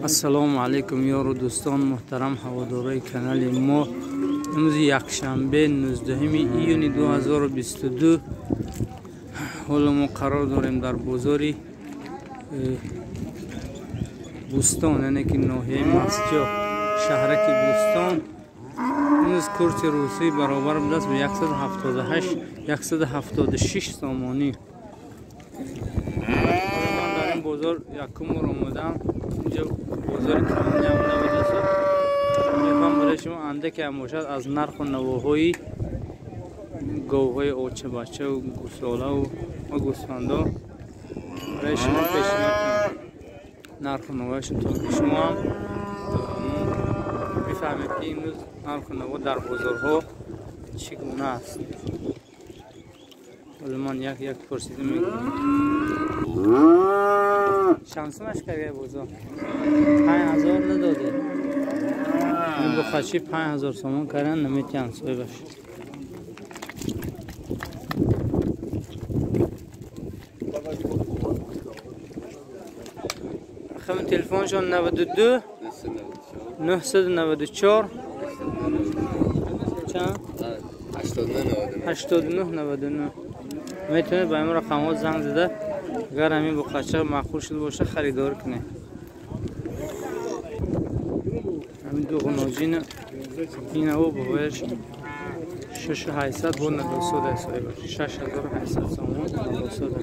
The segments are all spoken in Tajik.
Ассалому алайкум ёру дӯстон, муҳтарам ҳаводорои канали мо. Имрӯз якшанбе 19 июни 2022. Ҳоло мо қарор дорем дар бозори Бӯстон, яъне ки ноҳияи Мастиёх, шаҳраки Бӯстон. Имрӯз курси русӣ баробар будааст ба 178 176 сомонӣ. Ҳоло ман дар ин бозор якум бор омадам. Инҷо бозори калони ҳам набудааст. Мехоҳам барои шумо андаке ҳам бошад аз нарху навоҳои говҳои очабачаву гӯсолаву ва гӯсфандо барои шумо пешниҳод кунам. Нарху навоҳояшон то ки шумо ҳам бифаҳмед, ки имрӯз нарху наво дар бозорҳо чӣ гуна аст. Ҳоло ман як як пурсида мекунам. Шамсумаш каргай бозор 5000 надоде. Бухачи 5000 сомон кардан наметиҳанд соҳибаш. Рақами телефоншон 92 994 чанд 89 99. Метавонед ба ин рақамҳо занг зада, агар ҳамин буқача маъқул шуда бошад, харидорӣ кунед. Ҳамин ду ғуноҷина инаво бовояш 6800 бо надосода соҳибаш. 6800 сомон надосода.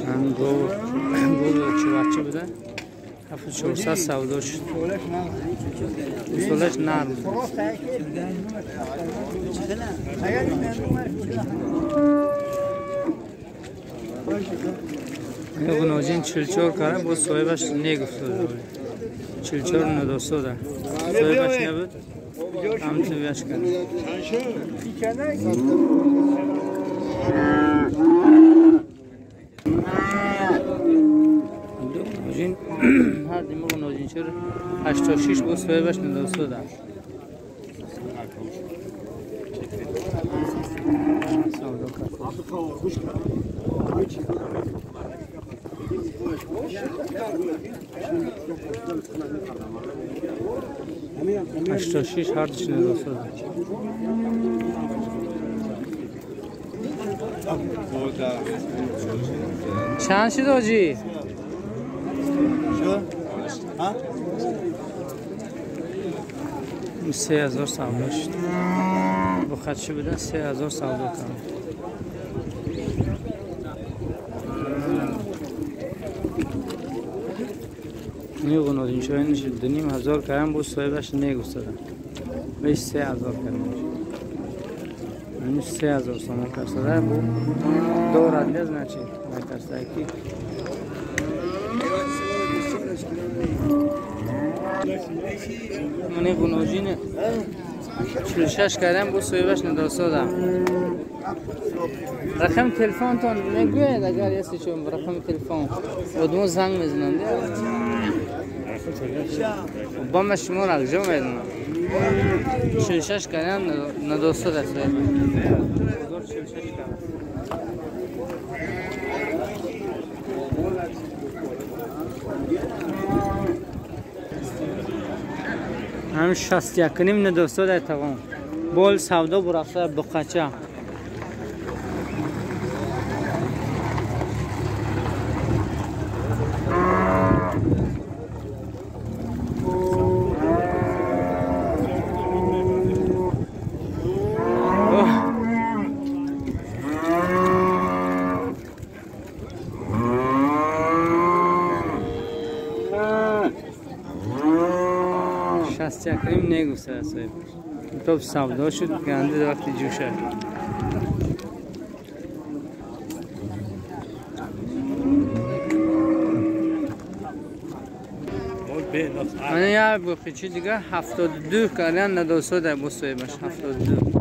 Ҳамин гову чувача буда 7400 савдо шуд. Гӯсолаш нарм. Ғуноҷин 44 карда, боз соҳибаш негуфта. 44 надосода. Соҳибаш набуд, ҳамчун вяш кард. Ҳар димо ғуноҷинчир 86 боз соҳибаш надосода. Савдо кард. 86 ҳардуш надосода. Чанд шуд ҳоҷӣ? 3000 савдо шуд. Бухатчи буда 3000 савдо кард. Ғуноҷинчои 2500 кардам, боз соҳибаш негуфтада. Беш 3000 кардам. 3000 сомон карсада, бу дорад не значит, накарсада ки. Мани ғуноҷин 46 кардам, боз соҳибаш надосода. Рақами телефонтон мегӯед, агар ясе чун рақами телефон одмо занг мезананд. Ба ман шуморо акҷо медонам. 46 кардам надосода соҳиб. 46 кардам. Ҳам 61 надосода тағом. Бол савдо бурафта буқача. Негуфта соҳибаш. Топ савдо шуд, ганди вақти ҷӯша. Мана як буқичи дига 72 кардан надосода бо соҳибаш 72.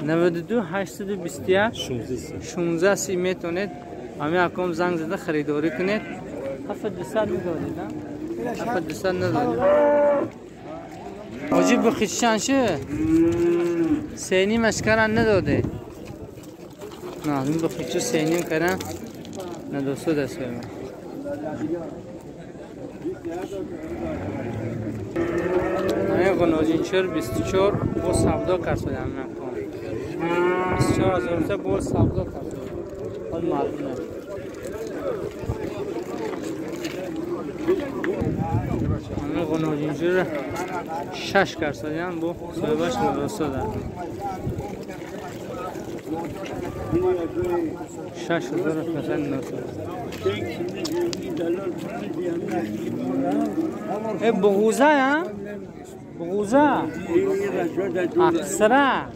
92 821 16 30 метавонед ҳамин аком занг зада харидорӣ кунед. 7200 медодед, а? 7 200 ندادیم. حاجی بخیچ چند شه؟ 3.5 کردن نداده. نه این بخیچه 3.5 کردن ندوسو دست بیم. این قناجینچر 24 با سودا کرد شده هم نکن 24,000 تا با سودا کرد شده. حال معلوم نه. همه قناجینچر 6 کرد شده هم با صاحبش ندوسو ده 6,500. بغوزه ها؟ بغوزه قصره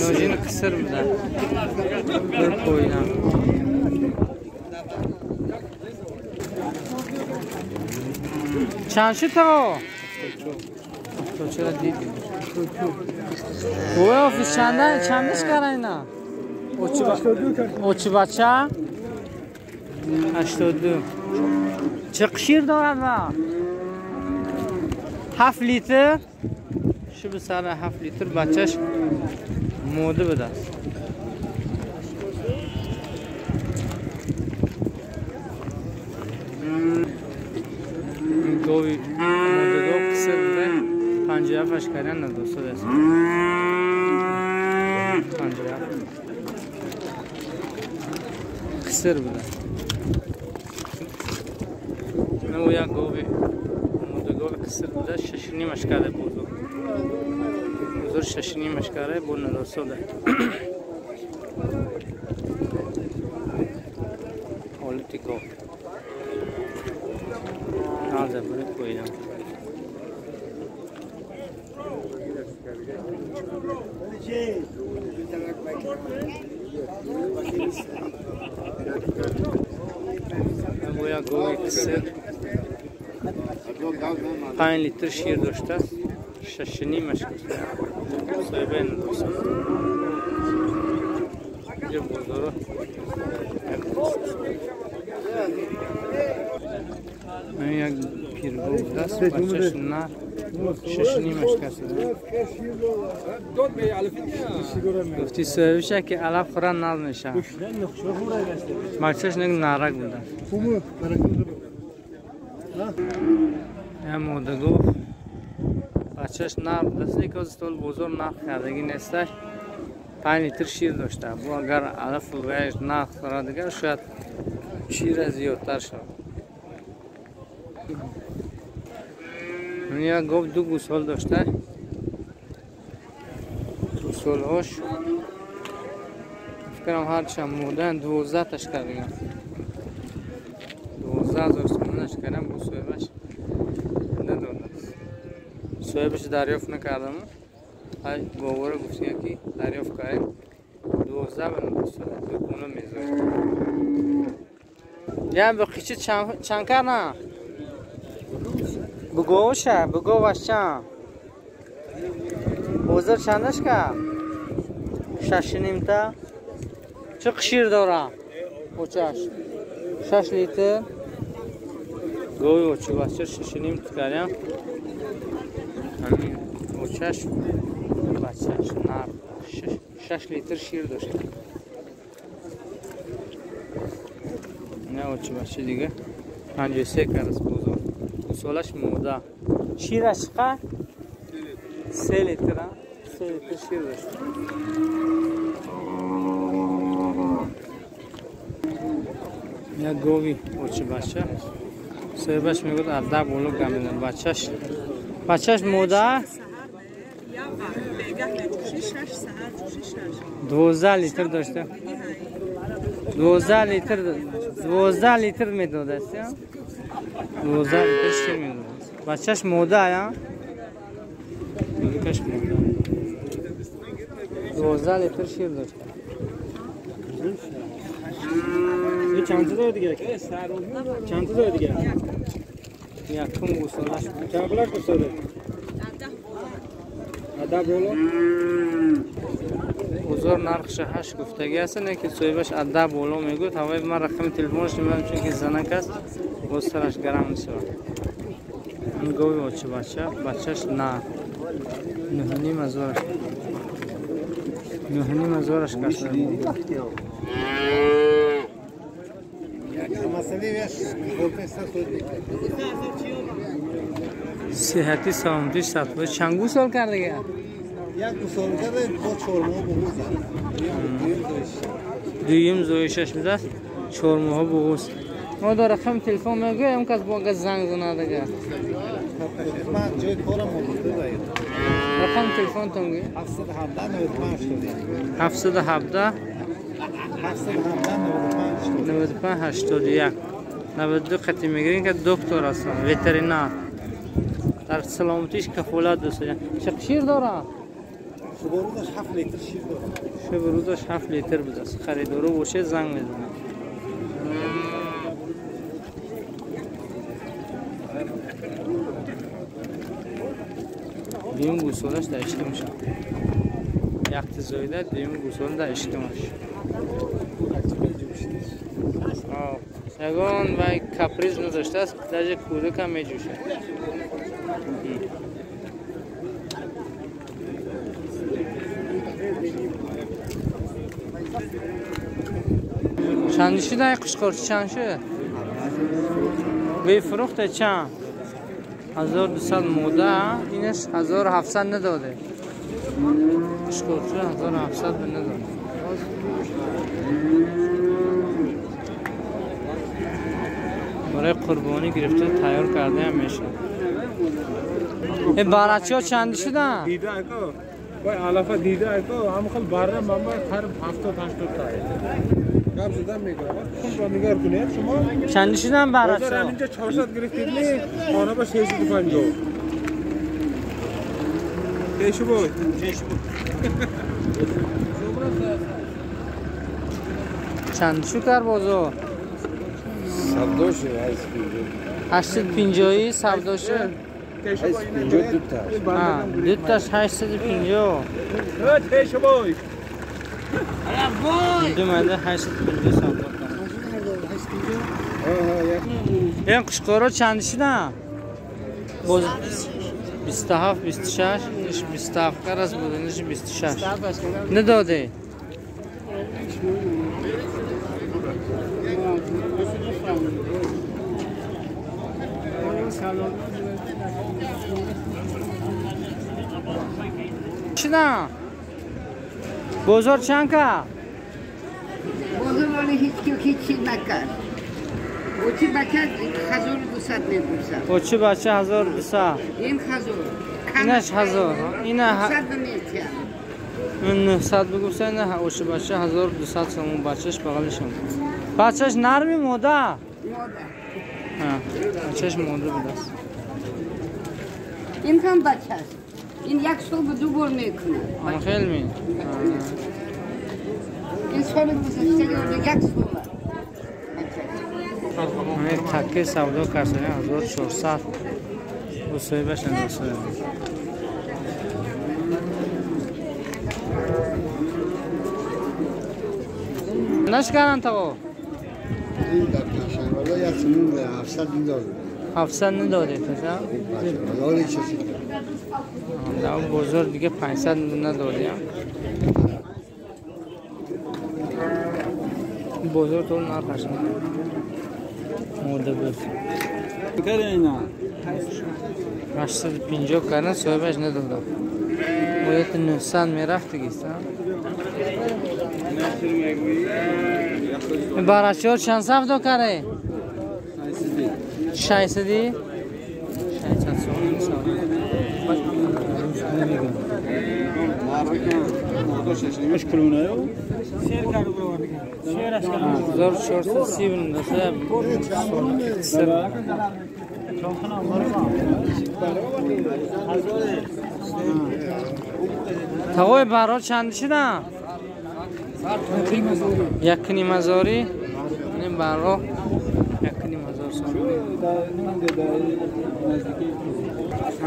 نوجین قصر بوده بر پوینم. چند شد تا؟ تو چرا دیدی؟ اوه آفیس چندش کرد اینا؟ اوچی بچه؟ 82. چه شیر دارد و 7 لیتر شب سر 7 لیتر بچهش موده بده است. گاوی موده گاو قصر بوده 57 کردن ندوسته است. 57 قصر بوده. نو یک گاوی موده گاوی قصر بوده 6.5 کرده بزرگ. بزرگ 6.5 کرده بود ندوسته. حالت گاو نازه برای پویدم. بویا گاوی قصر 5 لیتر شیر داشته است. 6.5 کرده. صاحبه نداشته. اینجا بازارا این یک پیرگاو بوده است. بچهش نه 6.5 کرده. گفتی صاحبشه که علف خورن ناز میشه. بچهش نگ نارک بوده. یه موده گفت بچهش نر بوده است. یک از طول بزرگ نرخ کردگی نیستش. 5 لیتر شیر داشته. بو اگر علف و نرخ خورد دیگر شاید شیر زیادتر شد. یک گاو 2 گوسال داشته. گوسالهاش فکرم هرچند مردن 12 تاش کردن. 12,000 تومانش کردم با صاحبش نداده است. صاحبش دریافت نکردم. ای گاوارو گفتیم که دریافت کردیم 12 به 900 دو خونه میذاریم. یه به قیچه چند کردن؟ بگوشه بگوش چند؟ بازار چندش کرد؟ 6.5 تا. چه شیر داره؟ اوچش 6 لیتر. گاوی اوچه بچه 6.5 تا کردیم. همین اوچش بچهش نر 6 لیتر شیر داشت. نه اوچه بچه دیگه 53 کرد از بازار. سالش موده. شیرش چقدر؟ 3 لیتر. 3 لیتر شیر داشت. یک گاوی اوچه بچه صاحبش میگفت از 10 بالا گمیدن. بچهش موده 12 لیتر داشته. 12 لیتر 12 لیتر میداده است. 12 لیتر شیر میداده است. بچهش موده یا؟ بچهش موده 12 لیتر شیر داشته. چند تا داره دیگه؟ چند تا داره دیگه؟ یکم گوسالش چند بلک گوساله؟ ده بالا. بازار نرخش 8 گفتگی است. نه که صاحبش از 10 بالا میگوید. هوای من رقم تلفنش نمیدونم چون که زنک است. Боз сараш гарм мешавад. Ин гови очи бача, бачаш на 9,5 ҳазораш. 9,5 ҳазораш кашда. صحتی سلامتیش 100%. چند گوسال کرده دیگه؟ یک گوسال کرده با 4 ماه بغوز. دویم زویشش بوده 4 ماه بغوز. ما در رقم تلفن میگویم کس با زنگ زنه دیگه. من جای کارم بوده. رقم تلفن تون گوی؟ 717 95 717 95 81 92 قطعی میگیرین که دکتر هستن، وترینر. در سلامتیش کفالت دوست. چه شیر داره؟ شب روزش 7 لیتر شیر داره. شب روزش 7 لیتر بوده. خریدارو باشه زنگ میزنه. دویم گوسالش در اشکمش. یخت زایده دویم گوسال در اشکمش. یگان و کپریز نداشته است، درجه کودک هم میجوشه. چند شده قشقرچی چند شده؟ وی فروخته چند؟ 1200 موده، اینش 1700 نداده. قشقرچی 1700 به نداده. برای قربانی گرفته تیار کرده هم میشه. این بارچی ها چند شدن؟ دیده اکو وای علفه دیده اکو هم خل باره ماما هر 70 80 تا گپ زدن میگه. خب نگار کنید شما چند شدن بارچی ها؟ اینجا 400 گرفتید نی خانه با 650. چه بود؟ چند شو کار بازار؟ سوداشه 850 سوداشه 850 دو تاش. دو تاش 850. دو مده 850 سودا. این قشقورا چند شدن؟ باز 27 26 اینش 27 قرض بود، اینش 26 نداده. چنا بازار چند که؟ بازار ولی هیچ کی هیچی نکرد. اوچی بچه 1200 میبوسد. اوچی بچه 1200. این 1000. اینش 1000. اینه 900 میتیم. 900 بگوسه نه اوچی بچه 1200 سوم بچهش بغلشم. بچهش نرمی موده. موده. ها بچهش موده بوده. این هم بچه است. این یک سال به دو بار میکنه. آن خیلی می. این سال گذشته یک سال. تکه سودا کرده 1400 و صاحبش نداشته. نشکرن تا این در پیشن والا یک سمون 700 نداده. 700 نداده تا در بازار دیگه 500 نداده. بازار تو نرخش مرده بود. 850 کردن صاحبش نداده. باید 900 میرفت دیگه. بارچه ها چند سودا کرده؟ 600 600 سوم. 1430 تاوی برا چند شدن؟ 1.5 هزاری. این برا 1.5 هزار سوم.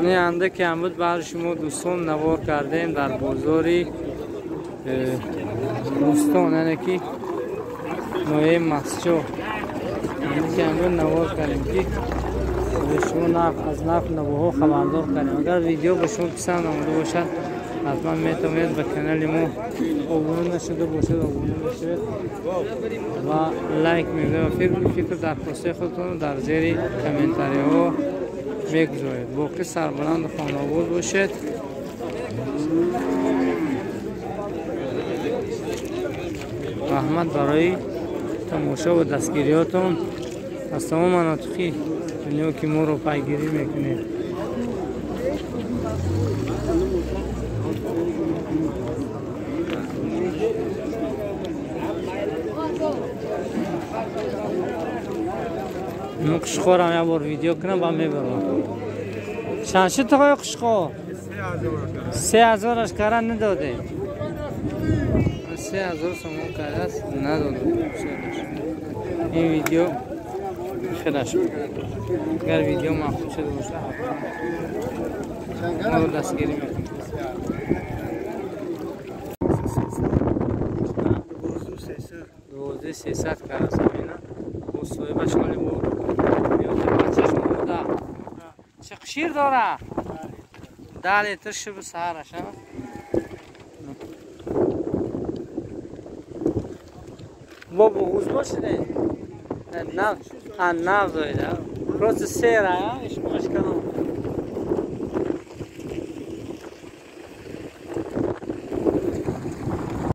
این انده که هم بود برای شما دوستان نوار کردیم در بازاری دوستان، یعنی که نوعه مسجد. Андеке навор кардем ки به شما نرخ از نرخ نواها خبردار کردیم. اگر ویدیو به شما پسند آمده باشد حتما میتونید به کانال ما ابونه نشده باشد ابونه بشوید و لایک میگذارید و فکر درخواست خودتون در زیر کامنتاری ها میگذارید. باقی سربلند خانه باشید. رحمت برای تماشا و دستگیریاتون از تمام مناطقی دنیا که ما رو پیگیری میکنید. من قشقورم یه بار ویدیو کنم با میبرم. چند شد تقای قشقور؟ 3000 اشکارا نداده. 3000 سومون کرده است نداده. این ویدیو خیلی شد. اگر ویدیو معقول شده باشه ما رو دستگیری میکنیم. 12300 کرده است. اینا صاحبش حالی بود بچهش مرده. چه شیر داره؟ 10 لیتر شیر به سهرش. با بغوز باشه نه؟ نه زایده. Просто сера, ишмаш канал.